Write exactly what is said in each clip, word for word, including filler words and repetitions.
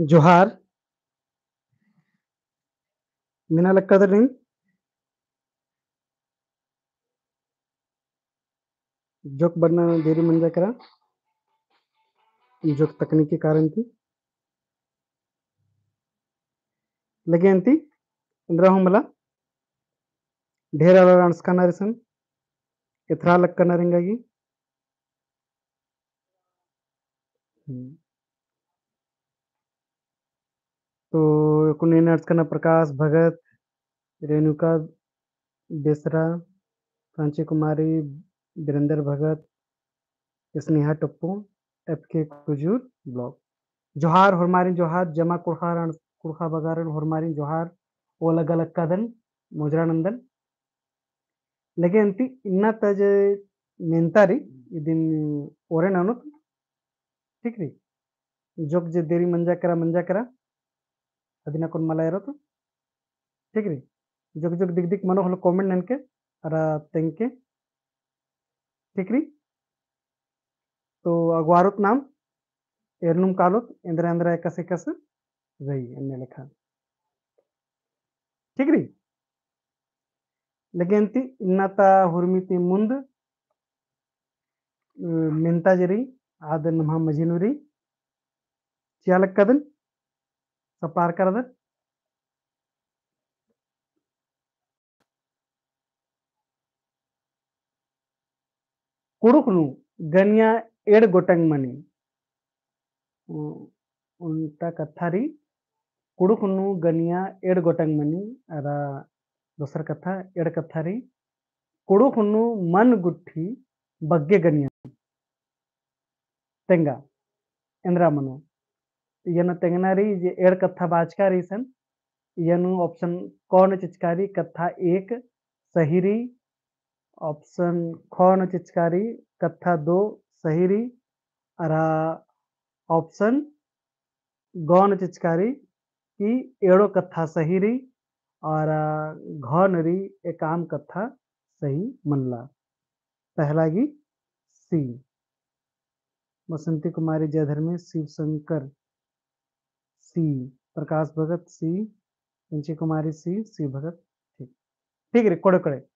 जोहार। मेना लक्कादर नीम? जोक बरना देरी मंजा केरा, जोक तकनीकी कारण ती। लगे अन्ती, एन्दरा हूँ मला, ढेर आलर अंड़सकानर इसन, एथरा लक्कानर एंगा गे। हम्म। तो एकुन एन अंड़सकाना प्रकाश भगत, रेणुका बेसरा, फ्रांची कुमारी, वीरेंद्र भगत, स्नेहा टप्पू, एफ के कुजूर blog। जोहार, होरमारिन जोहार, जमा कुँड़ुख़ार, कुँड़ुख़ा बगारन होरमारिन जोहार, ओ लग्गा लक्कादन, मोजरा नन्दन। लगे अन्ती इन्ना ता जे मेन्ता रई, इदिन ओरे ननोत, ठीक रई? जोक जे देरी मंजा केरा, मंजा केरा, अदिन अक्कुन मला एरोत, ठीक रई? जोक जोक दिक दिक मनो होले comment ननके, अरा तेंगके, ठीक रई? तो अगवारोत नाम, एरनुम कालोत, एन्दरा एन्दरा एकासे एकासे रई, एन्ने लेखा। ठीक रई? लगे अन्ती इन्ना ता हुरमी ती मुन्द, अ, मेन्ता जे रई, आद नम्हा मझी नू रई, चिआ लक्कादन, सपार करदन। कुँड़ुख़ नू गनिया एंड़ गोटंग मनी। उ-, ओन्टा कत्था रई, कुँड़ुख़ नू गनिया एंड़ गोटंग मनी, अरा दोसर कत्था, एंड़ कत्था रई, कुँड़ुख़ नू मन गुट्ठी बग्गे गनिया। तेंगा, एन्दरा मनो। इय्या नू तेंगना रई जे एंड़ कत्था बाचका रई इसन, इय्या नू option क नू चिचका रई कत्था एक सही रई, option ख नू चिचका रई कत्था दो सही रई, अरा option ग नू चिचका रई कि एंड़ो कत्था सही रई, अरा घ नू रई एकअम कत्था सही मल्ला। पहला गी C। बसंती कुमारी, जयधर्मेस, शिव शंकर C, प्रकाश भगत C, पंची कुमारी C, शिव भगत, ठीक। ठीक रई, कोड़े कोड़े।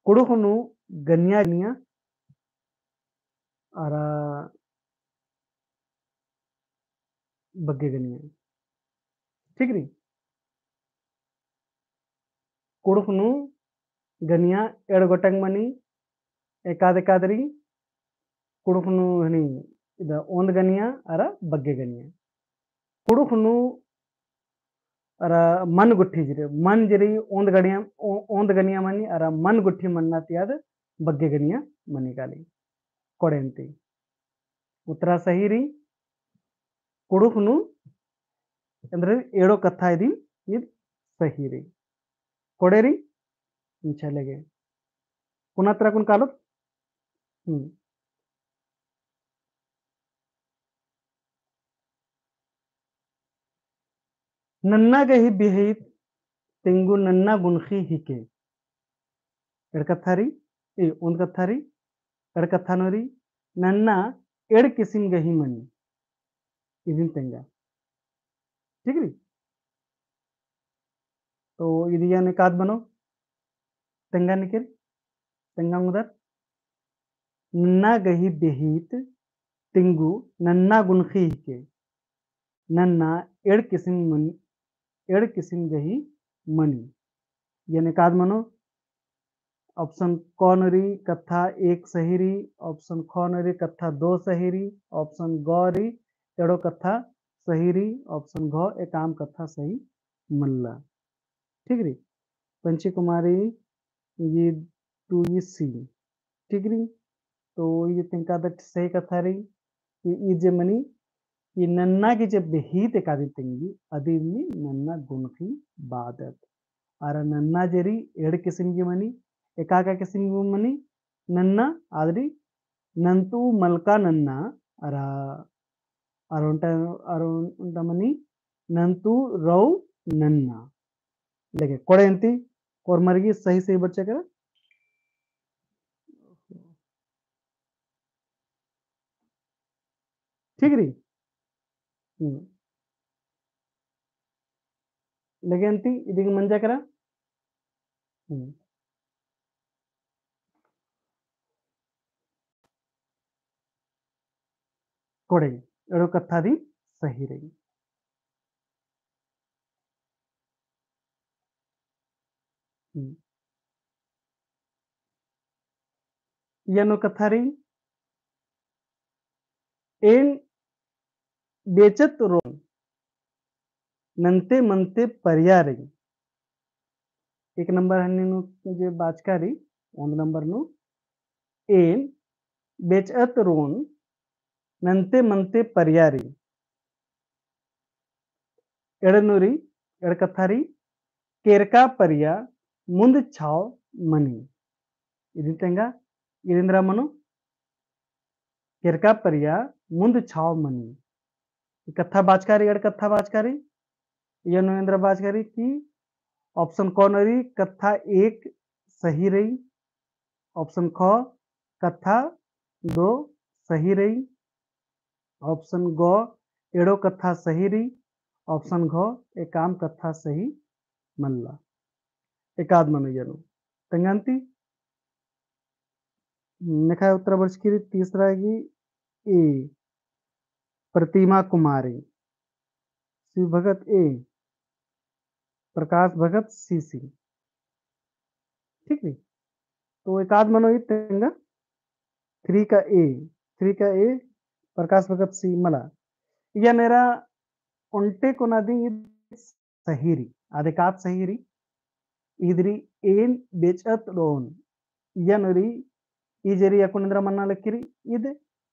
कुँड़ुख़ नू गनिया, गनिया, अरा बग्गे गनिया। ठीक रई? कुँड़ुख़ नू गनिया एंड़ गोटंग मनी, एकाद एकाद रई, कुँड़ुख़ नू हनी, इदा ओन्द गनिया अरा बग्गे गनिया। कुँड़ुख़ नू अरा मन गुट्ठी जे रई, मन जे रई ओन्द गनिया, ओ-, ओन्द गनिया मनी, अरा मन गुट्ठी मन्ना ती आद बग्गे गनिया मनी काली। कोड़े अन्ती। उत्तरा सही रई, कुँड़ुख़ नू एन्देर एंड़ो कत्था इदिन ईद सही रई। कोड़े रई, अच्छा लगे। पुना तरा कुन कालोत? हम्म। नन्ना गही बेहित तिंगु नन्ना गुनखी हिके। एंड़ कत्था रई, ए, ओन्द कत्था रई, एंड़ कत्था नू रई, नन्ना एंड़ किसिम गही मनी। इदिन तेंगा। ठीक रई? तो इदियन एकाद मनो, तेंगा निकिर, तेंगा ओंगदर। नन्ना गही बेहित तिंगु नन्ना गुनखी हिके। नन्ना एंड़ किसिम मन-, एंड़ किसिम गही मनी। इयन एकाद मनो, option क नू रई कत्था एक सही रई, option ख नू रई कत्था दो सही रई, option ग रई एंड़ो कत्था सही रई, option घ एकअम कत्था सही मल्ला। ठीक रई? पंची कुमारी, ई टू ई सी। ठीक रई? तो ई तेंका दट सही कत्था रई कि ई जे मनी, ई नन्ना गे जे बेहित एकादिन तिंगी, अदिन नन्ना गुनखी बअदत। अरा नन्ना जे रई एंड़ किसिम गे मनी, एका एका किसिम गे मनी, नन्ना आद रई नन्तु मलका नन्ना, अरा, अरा ओन्टा, अरा ओन्टा मनी नन्तु रऊ नन्ना। लेके कोड़े अन्ती, कोर मरगी सही सही बच्चा करा। ठीक रई? हम्म। लगे अन्ती, इदिगे मंजा केरा। हम्म। कोड़े, एड़ो कत्था दिम सही रई। हम्म। इय्या नू कत्था रई, एन बेचत रोन नन्ते मन्ते परिया रई। एक नंबर हन्ने नू जे बाचका रई, ओन्द नंबर नू, एन बेचत रोन नन्ते मन्ते परिया रई। एड़े नू रई, एड़े कत्था रई, केरका परिया मुन्द छाव मनी। इदिन तेंगा, इदिन एन्दरा मनो, केरका परिया मुन्द छाव मनी। ई कत्था बाचका रई, एड़े कत्था बाचका रई, इय्या नू एन्दरा बाचका रई कि option क नू रई, कत्था एक सही रई, option ख कत्था दो सही रई, option ग एड़ो कत्था सही रई, option घ एकाम कत्था सही मल्ला। एकाद मनो इय्या नू। तेंगा अन्ती नेखा उत्तर बरचकी रई तीसरा गही ए, प्रतिमा कुमारी। शिव भगत ए, प्रकाश भगत सी सी। ठीक रई? तो एकाद मनो ई तेंगा, three का ए, three का ए, प्रकाश भगत सी मला। इय्या नू एरा ओन्टे कोना दिम सही रई, आद एकाद सही रई। इद रई एन बेचत रोन, इय्या नू रई, ई जे रई अक्कुन एन्दरा मन्ना लगी रई, इद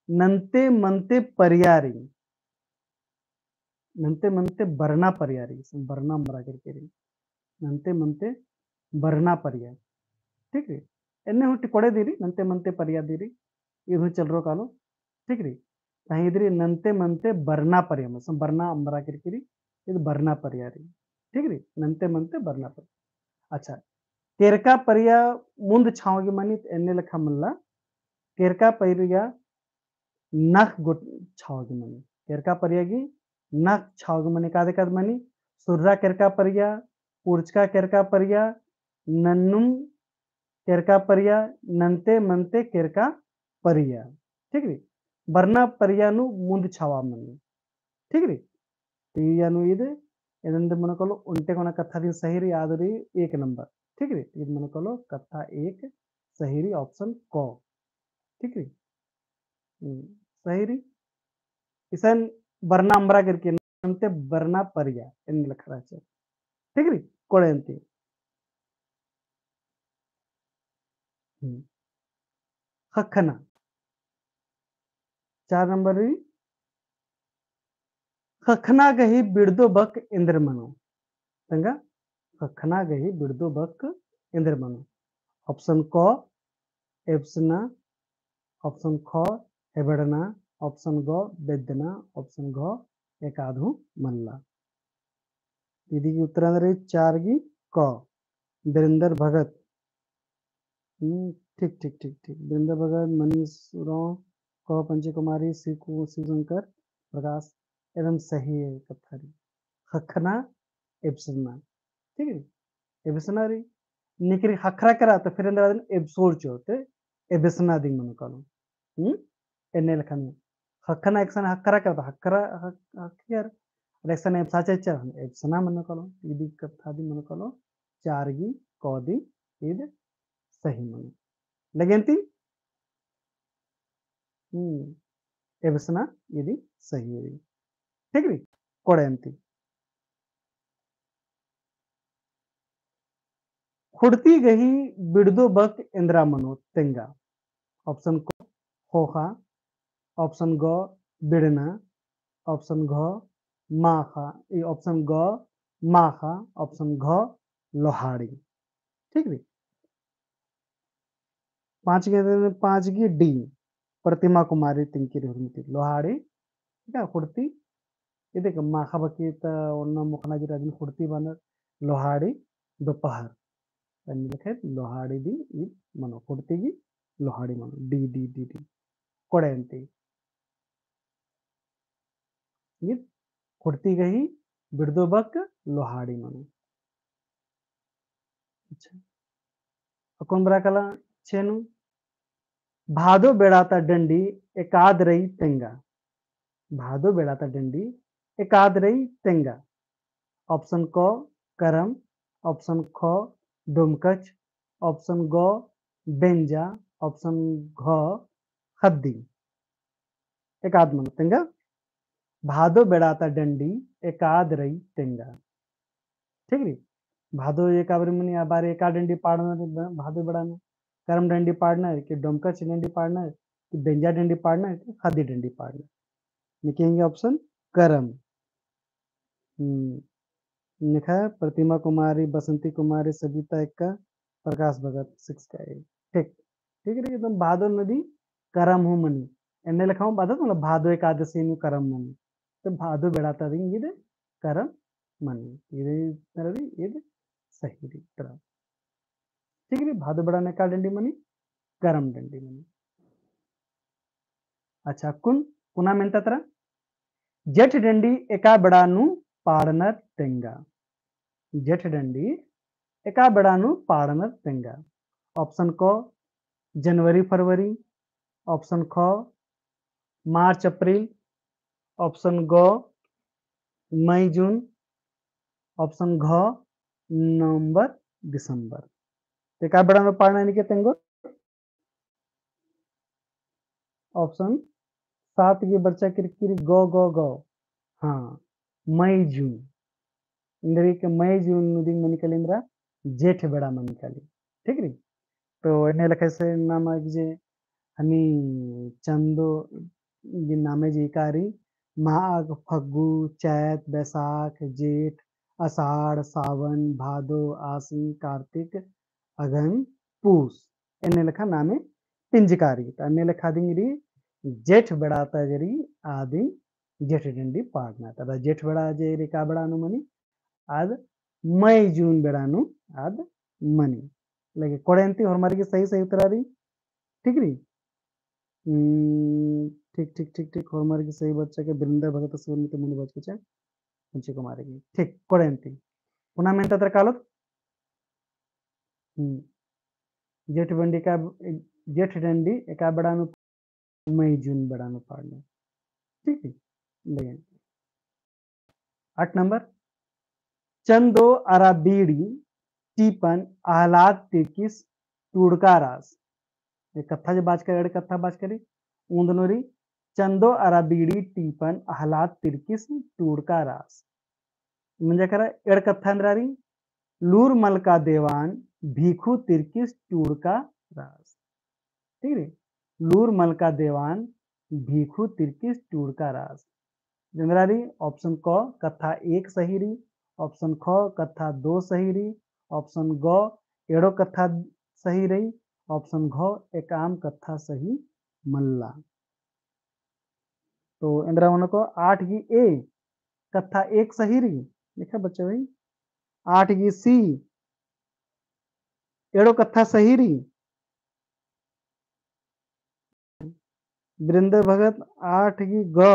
नन्ते मन्ते परिया रई। नन्ते मन्ते बरना परिया रई, बरना अम्बरा केरकी रई। नन्ते मन्ते बरना परिया। ठीक रई? एन्ने हूँ टिकोड़े दिम रई, नन्ते मन्ते परिया दिम रई, इद हूँ चलरो कालो। ठीक रई? ताही इद रई नन्ते मन्ते बरना परिया, मतलब बरना अम्बरा केरकी रई, इद बरना परिया रई। ठीक रई? नन्ते मन्ते बरना परिया। अच्छा, केरका परिया मुन्द छाव गे मनी, एन्ने लेखा मल्ला, केरका परिया नख गोट छाव गे मनी। केरका परिया गही नख छाव गे मनी, एकाद एकाद मनी, सुर्रा केरका परिया, पुरचका केरका परिया, नन्नुम केरका परिया, नन्ते मन्ते केरका परिया। ठीक रई? बरना परिया नू मुन्द छावा मनी। ठीक रई? तो इय्या नू इद, एन्देर मनो कालो ओन्टे कोना कत्था दिम सही रई, आद रई एक नंबर। ठीक रई? इद मनो कालो कत्था एक सही रई, option क। ठीक रई? हम्म, सही रई। इसन बरना अम्बरा केरकी रई, नन्ते बरना परिया, एन्ने लेखा रहचा। ठीक रई? कोड़े अन्ती। हम्म। ख़क्खना। चार नंबर रई। ख़क्खना गही बिड़दो बक एन्देर मनो। तेंगा, ख़क्खना गही बिड़दो बक एन्देर मनो। Option क, एबसना, option ख, एबड़ना, option ग, बेद्दना, option घ, एकाद हूँ मल्ला। इदी गही उत्तर एन्देर रई चार गही क, बिरेंद्र भगत। हम्म, ठीक, ठीक, ठीक, ठीक। बिरेंद्र भगत, मनीष उराँव, क, पंची कुमारी, शिव कु-, शिव शंकर, प्रकाश, एकदम सही है कत्था रई। ख़क्खना, एबसना। ठीक है? एबसना रई। निकरी ख़क्खरा केरा तो फिर एन्देर दिम एबसोर चो, तो एबसना दिम मनो कालो। हम्म? एन्ने लेखा नू। ख़क्खना एकसन ख़क्खरा केरा तो ख़क्खरा, ख़क्ख-, ख़क्खियर। अरा एकसन एबसा चिच्चर, एबसना मनो कालो। इदी कत्था दिम मनो कालो। चार गही क दिम इद सही मनो। लगे अन्ती? हम्म, एबसना इदी सही रई। ठीक रई? कोड़े अन्ती। खुड़ती गही बिड़दो बक एन्देरा मनो तेंगा। Option क, ख़ोख़ा, option ग, बिड़ना, option घ, माख़ा, ई option ग, माख़ा, option घ, लोहाड़ी। ठीक रई? पाँच गही, पाँच गही D, प्रतिमा कुमारी तिंकी रई हुरमिती। लोहाड़ी, ठीक है, खुड़ती, इदी का माख़ा बकी त ओन्ना मोख़ना जिरा दिन खुड़ती बअनर, लोहाड़ी, दोपहर। तन्नी लिखे लोहाड़ी दिम इद मनो, खुड़ती गही लोहाड़ी मनो, D, D, D, D। कोड़े अन्ती। इद खुड़ती गही बिड़दो बक लोहाड़ी मनो। अच्छा, अक्कुन बरआ काला छेनु, भादो बेड़ा ता डंडी एकाद रई तेंगा। भादो बेड़ा ता डंडी एकाद रई तेंगा। Option क करम, option ख डोमकच, option ग बेंजा, option घ ख़द्दी। एकाद मनो तेंगा। भादो बेड़ा ता डंडी एकाद रई तेंगा। ठीक रई। भादो एका बारी मनी, आ बारी एका डंडी पाड़ना रई, भादो बेड़ा नू करम डंडी पाड़ना रई कि डोमकच डंडी पाड़ना रई कि बेंजा डंडी पाड़ना रई कि ख़द्दी डंडी पाड़ना रई। निके एंगे option करम। हम्म, निखा प्रतिमा कुमारी, बसंती कुमारी, सबिता एक्का, प्रकाश भगत, six का A। ठीक, ठीक रई, एकदम भादो नदी करम हूँ मनी। एन्ने लेखा हूँ बादत, मतलब, भादो एकादशी नू करम मनी। तो भादो बेड़ा ता दिम ईद करम मनी। ईद, ईद सही रई तरह। ठीक रई, भादो बेड़ा नू एका डंडी मनी, करम डंडी मनी। अच्छा, कुन, कुना मेन्ता तरा? जेठ डंडी एका बेड़ा नू पाड़नर तेंगा। जेठ डंडी एका बेड़ा नू पाड़नर तेंगा। Option क जनवरी फरवरी, option ख मार्च अप्रैल, option ग मई जून, option घ नवंबर दिसंबर। ते एका बेड़ा नू पाड़ना निके तेंगो? Option सात गे बरचा केरकी रई ग, ग, ग। हाँ, मई जून। एन्देर गे कि मई जून नू दिम मनी काली एन्दरा जेठ बेड़ा मनी काली। ठीक रई। तो एन्ने लेखा से नाम आगे जे हनी चंदो गे नामे जे एका रई, माघ, फग्गु, चैत, बैसाख, जेठ, असाढ़, सावन, भादो, आसिन, कार्तिक, अगहन, पूस। एन्ने लेखा नामे पिंजका रई। तो एन्ने लेखा दिम रई जेठ बेड़ा ता जे रई, आ दिम जेठ डंडी पाड़ना। तो जेठ बेड़ा जे रई एका बेड़ा नू मनी, आद मई जून बेड़ा नू आद मनी। लगे कोड़ेन्ती होरमर गे सही, सही उत्तरा रई। ठीक रई। हम्म, ठीक, ठीक, ठीक, ठीक। होरमर गे सही बच्चा के बिरंदा भगत सुरनी तो मुनि बच के चा। कुंची कुमारी गे। ठीक, कोड़ेन्ती। पुना मेन्ता तरा कालोत। हम्म। जेठ डंडी का, जेठ डंडी एका बेड़ा नू मई जून बेड़ा नू पाड़ना। ठीक है, लेकिन आठ नंबर, चंदो अरा बीड़ी टीपन अहलाद तिरकिस टूड़का रास। ये कत्था जे बाचका, एड़ कत्था बाचका रई, उन्दनो रई, चंदो अरा बीड़ी टीपन अहलाद तिरकिस टूड़का रास। मंजा केरा एड़ कत्था एन्दरा रई, लूर मलका देवान भीखू तिरकिस टूड़का रास। ठीक रई, लूर मलका देवान भीखू तिरकिस टूड़का रास। एन्दरा रई, option क कत्था एक सही रई, option ख कत्था दो सही रई, option ग एड़ो कत्था सही रई, option घ एकअम कत्था सही मल्ला। तो एन्दरा मनो को आठ गी A कत्था एक सही रई, देखा बच्चा भाई, आठ गी C एड़ो कत्था सही रई। वीरेंद्र भगत आठ गी ग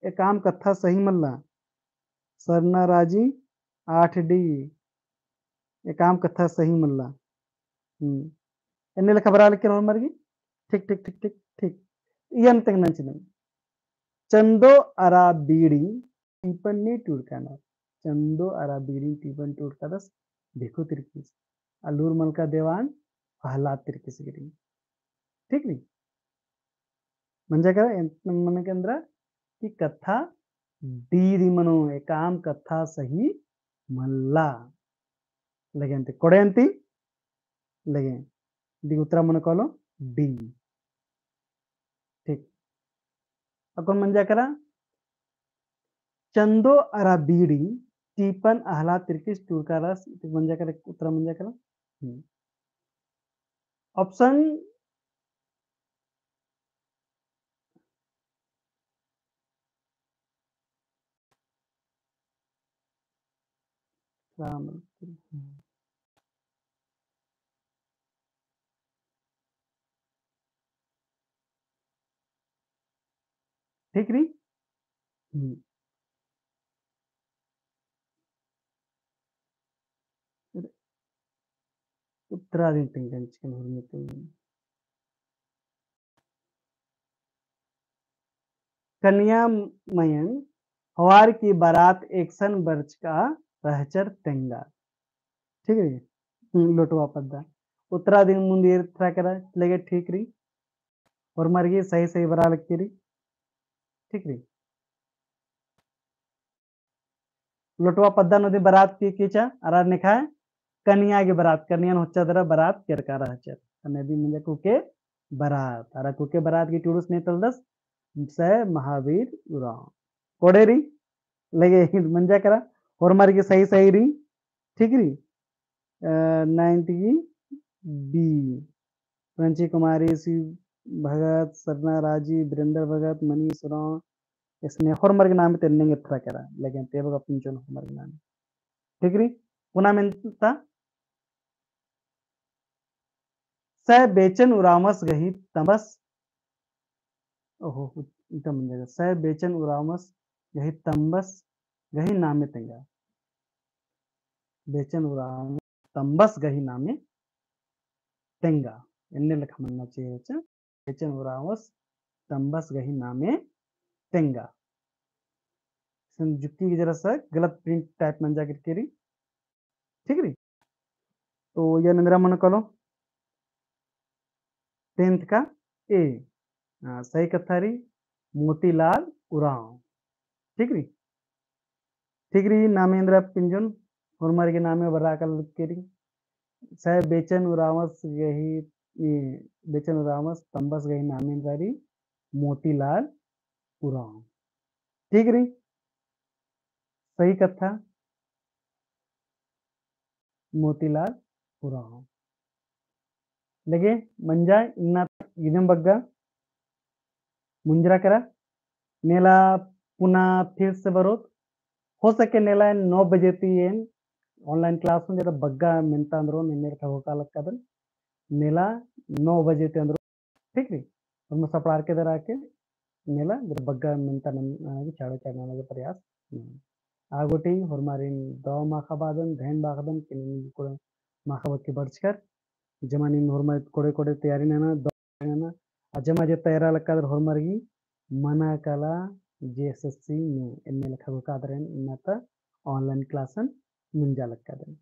एकअम कत्था सही मल्ला। सरना राजी आठ D एकअम कत्था सही मल्ला। हम्म। एन्ने लेखा बरआ लगी होरमर गे। ठीक, ठीक, ठीक, ठीक, ठीक। इयन तक नंच नहीं। चंदो अरा बीड़ी टीपन नी टूड़का रास। चंदो अरा बीड़ी टीपन टूड़का रास भीखू तिरकिस। आ लूर मलका देवान अहलाद तिरकिस गे रई। ठीक रई? मंजा केरा, एन-, मने के एन्दरा कि कत्था D रई मनो, एकअम कत्था सही मल्ला। लगे अन्ती, कोड़े अन्ती, लगे। दी उत्तरा मनो कालो D। ठीक। अक्कुन मंजा केरा, चंदो अरा बीड़ी टीपन अहलाद तिरकिस टूड़का रास, इत्ते मंजा केरा, उत्तरा मंजा केरा। हम्म। Option राम। ठीक रई? हम्म। अरे, इतरा दिन तेंगन चिकन हुरमी तेंगन। कनिया मयंग होरमर की बरात एकसन बरचका रहचर तेंगा। ठीक रई? हम्म, लोटवा पद्दा। उत्तरा दिन मुंदिर थ्रा केरा, लेगे ठीक रई। होरमर गे सही सही बरआ लगी रई। ठीक रई? लोटवा पद्दा नू दिम बरात की कीचा, अरा नेखा कनिया गे बरात, कनियन होच्चा दरा बरात केरका रहचर। अन्ने दिम मंजा कुके बरात, अरा कुके बरात की टुड़ुस ने तलदस, सै महावीर उराँव। कोड़े रई, लेगे मंजा केरा, होरमर गे सही सही रई, ठीक रई। अ, नाइन्थ की B, रंची कुमारी, शिव भगत, सरना राजी, वीरेंद्र भगत, मनीष उराँव, इसने होरमर गे नामे तेन्नेंगे थ्रा केरा, लेकिन ते बग्गे पिंजोन होरमर गे नामे। ठीक रई, पुना मेन्ता। सै बेचन उराँवस गही तम्बस, ओहो, इता मंजा केरा। सै बेचन उराँवस गही तम्बस गही नामे तेंगा। बेचन उराँवस तम्बस गही नामे तेंगा। एन्ने लेखा मन्ना चाहिए होचा। बेचन उराँवस तम्बस गही नामे तेंगा। इसन जुक्की गे जरा सा गलत print type मंजा केरकी रई। ठीक रई? तो एन एन्दरा मनो कालो। Tenth का A। हाँ, सही कत्था रई मोतीलाल उराँव। ठीक रई? ठीक रई, नामे एन्दरा पिंजोन, होरमर गे नामे बरआ लगी रई। सै बेचन उराँवस गही, ई, बेचन उराँवस तम्बस गही नामे एन्दरा रई मोतीलाल उराँव। ठीक रई? सही कत्था। मोतीलाल उराँव। लेगे मंजा इन्ना इदिम बग्गे मुंजरा केरा। नेला पुना फिर से बरोत। हो सके नेला एन नौ बजे ती एन online class हूँ जरा बग्गे मेन्ता एन्दरो, एन्ने लेखा घोखा लक्कादन। नेला नौ बजे ती एन्दरो। ठीक रई? होरमा सपड़ार के दरा के नेला जरा बग्गे मेन्ता नन, आ, की चाड़ो चाड़ना लगे प्रयास। हम्म। आ गूटी होरमारिन दव माखा बादन, धैन बाखदन, कि नीन कोड़े माखा बक्की बरचकर। जमा नीन होरमा कोड़े कोड़े तैयारी नना, दव नना। आ जमा जे तैयारा लक्कादर होरमर गे मना काला JSSC नू एन्ने लेखा घोखादर एन इन्ना ता online class अन मुंजा लक्कादन।